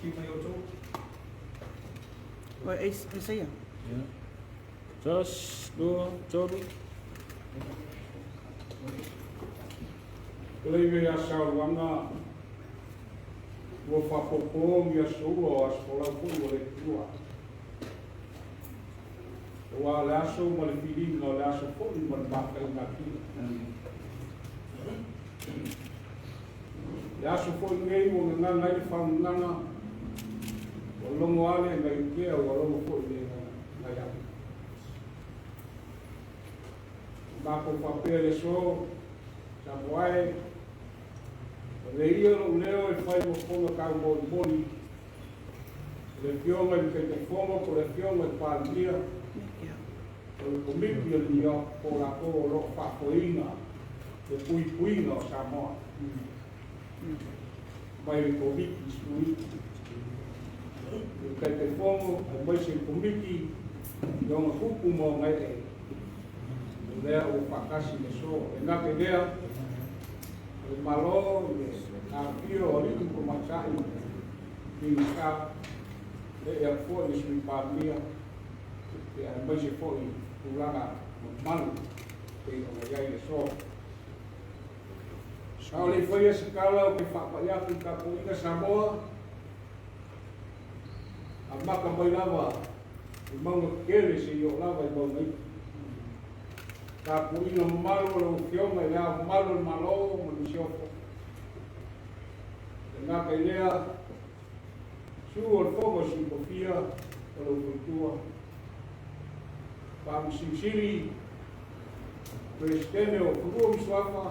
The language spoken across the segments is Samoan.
Afio mai outou. Oi, Isaia. Tasi, lua, tolu. Lei ia sauaga ua faapopo ni aso ua o aso folau foi ua le tua. Aua o le aso ma le filiga o le aso foi ma le mafaiga atili. Le aso foi lenei ua gagana ai le faagagaga, ua logo ale nai utea ua logo foi le nai atu. Matou faapea i le aso, Samoa e, o le ia lou leo e fai ma fofoga taumolimoli i le Afioga i le Taitaifono po o le Afioga i le Palemia o le Komiti o le NEOC po o latou o lo o faafoeina le puipuiga o Samoa mai le Koviti-19. I le Taitaifono aemaise le Komiti i ona tupu ma ona ee, o lea ua faatasi i le aso. E gata i lea, o le Malo i le afifio o alii ma tamaitai Minisita, ee atu foi i le Sui Palemia, aemaise foi tulaga mamalu pei ona i ai le aso. A o le i faia se tala ou te faapai atu i le tapuaiga Samoa, amata mai lava i mauga tetele seia oo lava i mauga iti. Tapuaiga mamalu a lau Afioga i Le Ao Mamalu o le Malo ma le Masiofo. E gata i lea, susu o le Fono a Sui Tofia ma lou faletua, Faamasino Sili, Peresetene o Fanua ma Suafa,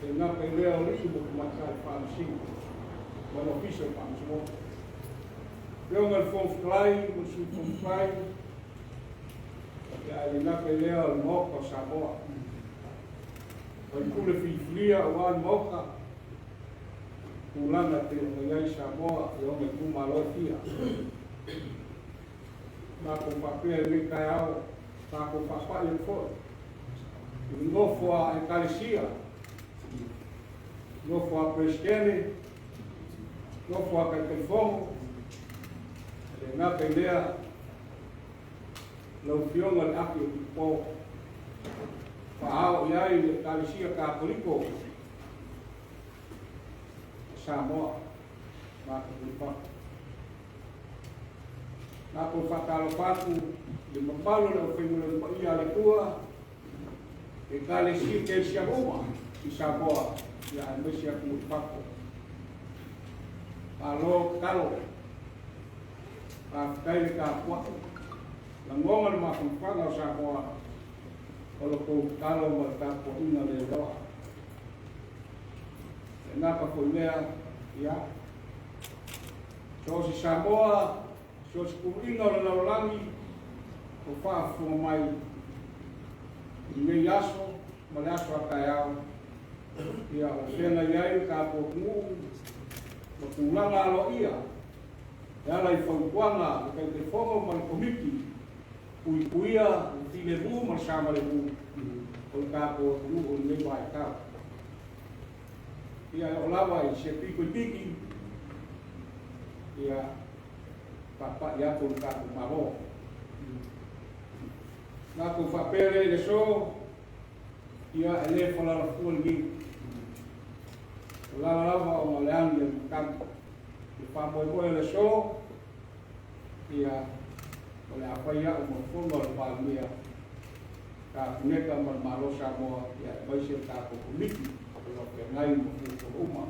e gata i lea o alii ma tamaitai Faamasino ma le Ofisa o Faamasinoga. Afioga i le Fofoga Fetalai ma le Sui Fofoga Fetalai, ae le gata i lea o le Maota o Samoa. Faipule filifilia aua le Maota, tulaga e pei ona i ai Samoa i ona itumalo e fia. Matou faapea i lenei taeao, tatou faapai atu foi i le nofo a Ekalesia, nofo a Peresetene, nofo a Taitaifono, e le gata i lea, lau Afioga i le Api o Pilipo, faaao i ai le Ekalesia Katoliko o Samoa, matou Pilipapo. Matou faatalofa atu i le mamalu o le aufaigaluega paia a le Atua, Ekalesia Kerisiano uma i Samoa, ia aemaise atunuu i fafo. Malo tatalo, faafetai le tapuai, lagona le mafanafana o Samoa o lo tou tatalo ma le tapuaiga le loa. E gata foi lea, ia, so o se Samoa, so o se tuluiga o le lalolagi o faafofoga mai i lenei aso ma le aso a taeao, ia o feagai ai le tatou atunuu ma tulaga aloaia e ala i fautuaga a le Taitaifono ma le Komiti puipuia le filemu ma le saogalemu o le tatou atunuu i lenei vaitau. Ia e oo lava i se pito itiiti, ia faapai atu le tatou Malo. Matou faapea lea i le aso, ia e le falalafua le niu. O lala lava ona o le agi a le matagi. Le faamoemoe o le aso, ia o le a fai au ma fono a le Palemia, Kapeneta ma le Malo Samoa, ia aemaise le tatou Komiti o lo o feagai ma fuafuaga uma.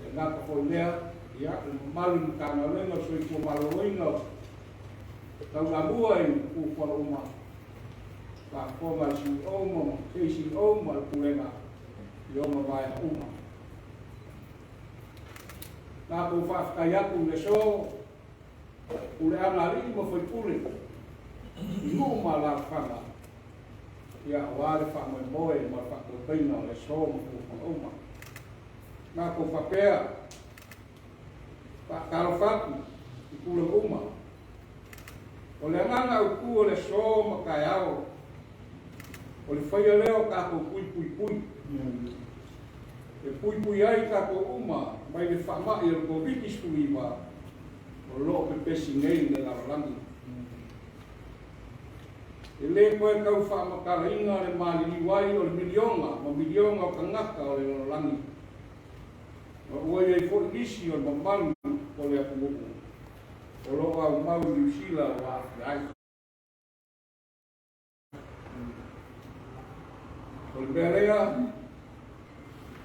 E gata foi lea, ia, le mamalu i le Matagaluega o le Soifua Maloloina o taulamua i fuafuaga uma, faafofoga a le CEO ma KCO ma le Pulega i ona vaega uma. Matou faafetai atu i le aso, puleaga alii ma faipule i nuu ma alaalafaga, ia aua le faamoemoe ma le faatautaiga o le aso ma fuafuaga uma. Matou faapea, faatalofa atu i tulaga uma. O le agaga autu o le aso ma taeao, o le faia lea o tatou tui puipui. E puipui ai tatou uma mai le faama'i o le Koviti-19 o lo o pepesi nei i le lalolagi. E lē toe tau faamatalaina le maliliu ai o le miliona ma miliona o tagata o le lalolagi, ma ua i ai foi nisi o le mamalu o le atunuu o lo o aumau i Niu Sila ua aafia ai. O le mea lea,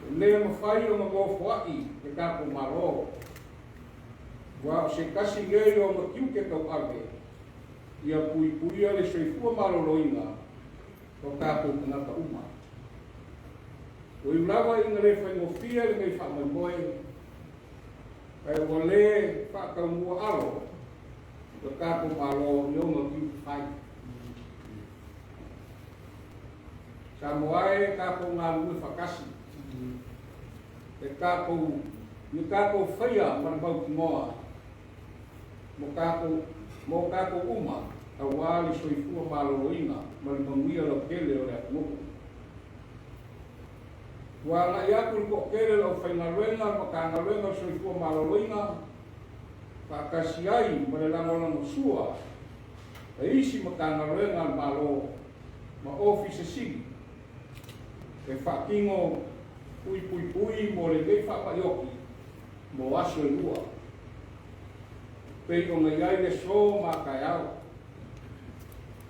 e lē mafai ona nofoa'i le tatou Malo, aua o se tasi nei o ona tiute tauave ia puipuia le soifua maloloina o tatou tagata uma. Ua iu lava ina le faigofie lenei faamoemoe, ae ua lē faataumua alo lo tatou Malo i ona tiute fai. Samoa e, tatou galulue faatasi e tatou ia tatou faia ma le mautinoa mo tatou mo tatou uma auā le soifua maloloina ma le manuia lautele o le atunuu. Ua agai atu le toatele o le aufaigaluega a le Matagaluega o le Soifua Maloloina faatasi ai ma le lagolagosua a isi Matagaluega a le Malo ma Ofisa Sili e faatino puipuipui mo lenei faama'i oti mo aso e lua, pei ona i ai le aso ma a taeao.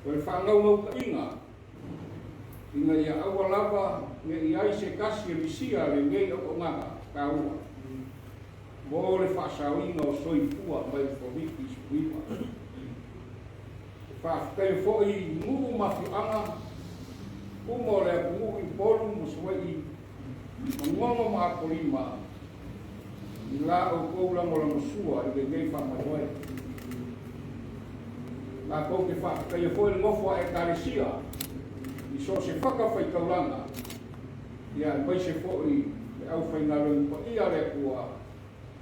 O le faanaunautaiga ina ia aua lava ne i ai se tasi e misia lenei auaunaga taua mo le faasaoina o soifua mai le Koviti-19. E faafetaia foi i nuu ma afioaga uma o le atunuu i Upolu ma Savaii, Manono ma Apolima i la outou lagolagosua i lenei faamoemoe. Matou te faafetaia foi le nofo a Ekalesia i so o se fatafaitaulaga, ia aemaise foi le aufaigaluega paia a le Atua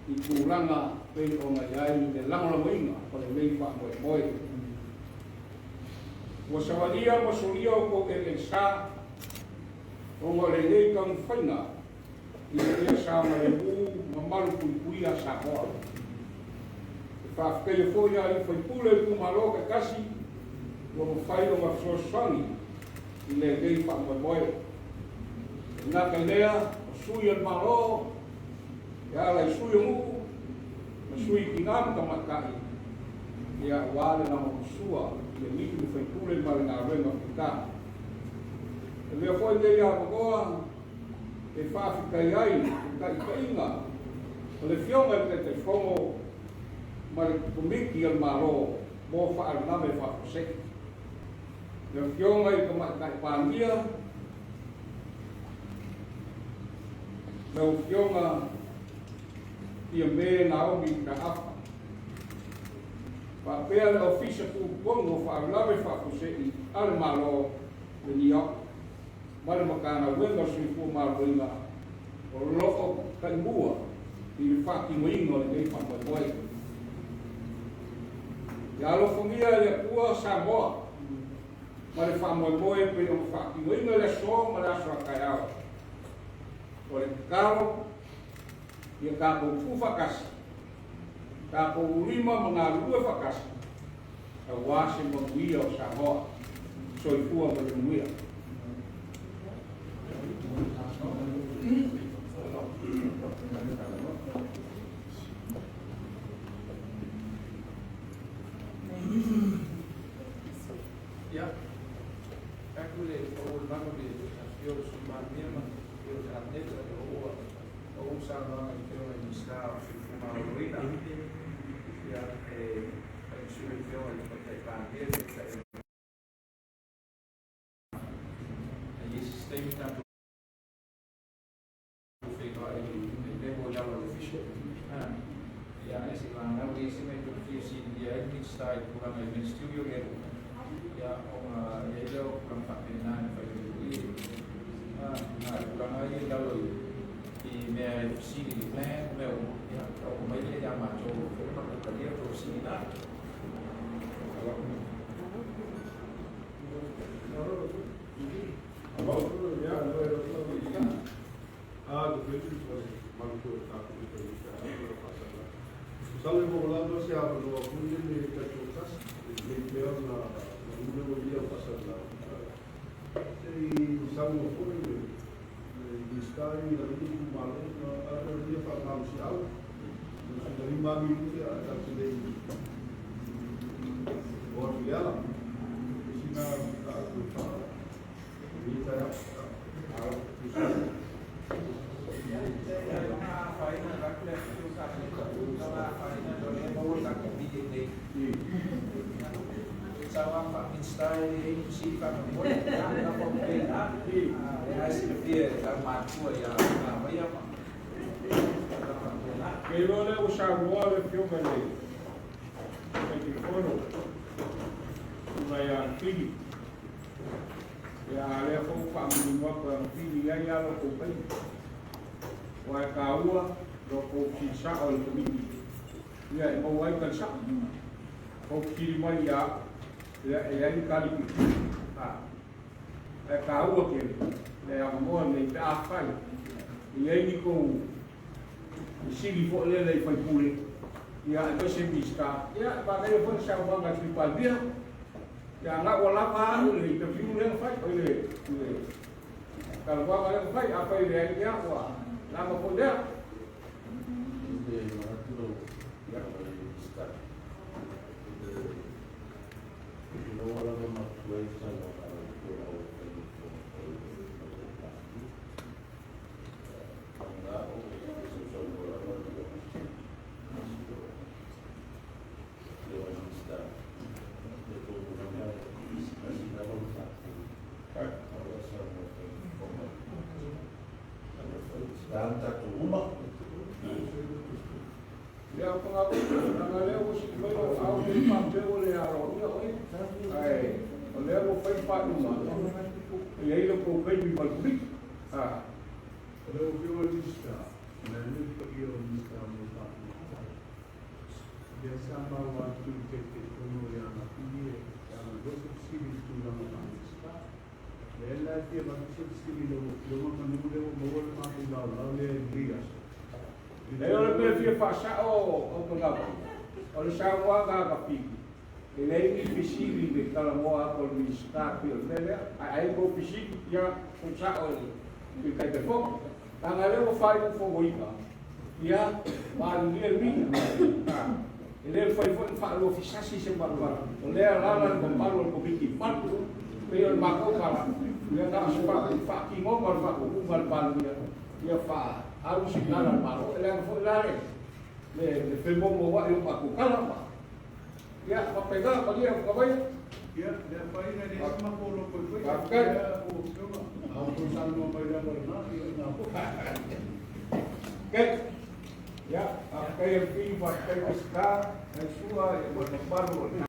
i tulaga pei ona i ai le lagolagoina o lenei faamoemoe. Ua savalia ma solia outou eleelesa ona o lenei taumafaiga ina ia saogalemu ma malupuipuia Samoa. E faafetaia foi alii faipule o itumalo taitasi ua mafai ona fesoasoani i lenei faamoemoe. E gata i lea, o sui o le Malo, e ala i sui o nuu ma sui tinā ma tamaitai, ia aua le lagolagosua i alii ma faipule ma le galuega fita. E avea foi lenei avanoa e faafetai ai i le taitaiga o le Afioga i le Taitaifono ma le Komiti a le Malo mo Faalavelave Faafuasei, le Afioga i le Tamaitai Palemia, lau Afioga Fiame Naomi Mataafa, faapea le Ofisa Tutotonu o Faalavelave Faafuasei a le Malo, le NEOC, ma le Matagaluega o le Soifua Maloloina o lo o taimua i le faatinoina o lenei faamoemoe. Ia alofagia e le Atua Samoa ma le faamoemoe e pei ona faatinoina i le aso ma le aso a taeao. O le tatalo, ia tatou tuufaatasi, tatou ulima ma galulue faatasi aua se manuia o Samoa. Soifua ma ia manuia. Ia, aku le faaulimaga i le afio o le Sui Palemia ma le afio o le Kapeneta, ia ua ou saunoaga i le Afioga i le Minisita o le Soifua Maloloina. Ia, e fai ma sui o le Afioga i le Tamaitai Palemia, le Taitai o le Malo. E i ai se isi taimi tatou feiloai i le level i lalo o le official. Ia, ae seiavagana ua i ai se mea e toe fia fesiligia ai le Minisita i le tulaga i ministerial level, ia, ona i ai lea o tulaga faapena e mafai ona tuu i ai. A o le tulaga ia i lalo i mea e fesili i plan ma mea uma, ia, taoto mai lea ia matou e mafai ona matou talia tou fesili na. Ah, Mamalu foi o Kapeneta i le taeao ma le faasalaga. Masalo e maua se avanoa foi lele e taitoatasi, e lelei pea ona manu le ua ia faasalaga. Se i saunoa foi le Minisita i lana itumalo na ave ia faamalosiau. Na 5 minute ae tatou te le i o atu i le ala. Sina mataupu e faa lenei taeao. Ia, na afaina atu le afio Kapeneta, na afaina o lea maua tatou DNA. Sauaga faa-Minisita e leai ni fesili faamolemole. Ia, na faapena. Lea e silafia e taumatua ia Vaia ma faapena. Ke iloa lea ua saunoa le Afioga i le Taitaifono tulaga ia Fili. Ia, a lea foi ua faamanino atu e Fili i ai lava lo tou taimi. Aua e taua lo tou fesili sao i le Komiti. Ia e maua ai tali sao. Tou fesili mai ia au, ia e leai ni tali pipi. Ae taua tele le avanoa lenei pe afai e i ai ni tou fesili foi lele i faipule, ia aemaise Minisita, ia e manaia foi le saunoaga a le Sui Palemia. Ia na ua lava au le interview lea na fai, oi le talanoaga lea na fai, afai e leai, ia ua lava foi lea. Le manatu lau Afioga i le Minisita, i lou lava matua i saunoaga a lau Afioga ua fai i le Pati. Na o sausaunoa lava le Afioga i le Minisita, le tulaga tasi lava le tatou aua saunoa fai Minisita na tatou uma. Ia, o pagaga lea ua sii mai lou ao le faapea ua le aloaia oe. Ae o lea ua fai faaiuga, e i ai lo tou taimi ma le Komiti. Lau Afioga i le Minisita, vaeane le paia o Minisita mo le Kapeneta. Lea sa maua atu i le Taitaifono ia Lafili e avanoa se fesili i le tulaga faa-Minisita. Lea la e fia avatu se fesili i lau Afioga manu lea ua maua le matou laolao lea i lenei aso. E o le mea fia faasao o pagaga, o le saunoaga a Kapili, e leai ni fesili le talanoa atu o le Minisita pei o le mea lea. Ae ai tou fesili, ia tou sao i le Taitaifono. Leaga lea ua faaiu fonoina, ia malilie le mia. E le mafai foi ona faaluafesasi se malumalu. O lea lala le mamalu o le Komiti malu. Pei o le matou tala, ia na o se faatinoga o le faataunuuga a le Palemia, ia faaalu se tala a le Malo. E leaga foi la le femomoai o matou tala ma. Ia, faapena malia Kavaia. Ia, le afaina e le isi matou loto i foi. Faafetai. Ia, lau Afioga, a outou saunoa mai lava lena, ia na foi. Okay. Ia, faafetai le Fili, faafetai Minisita, nai sua, ia ma le mamalu o le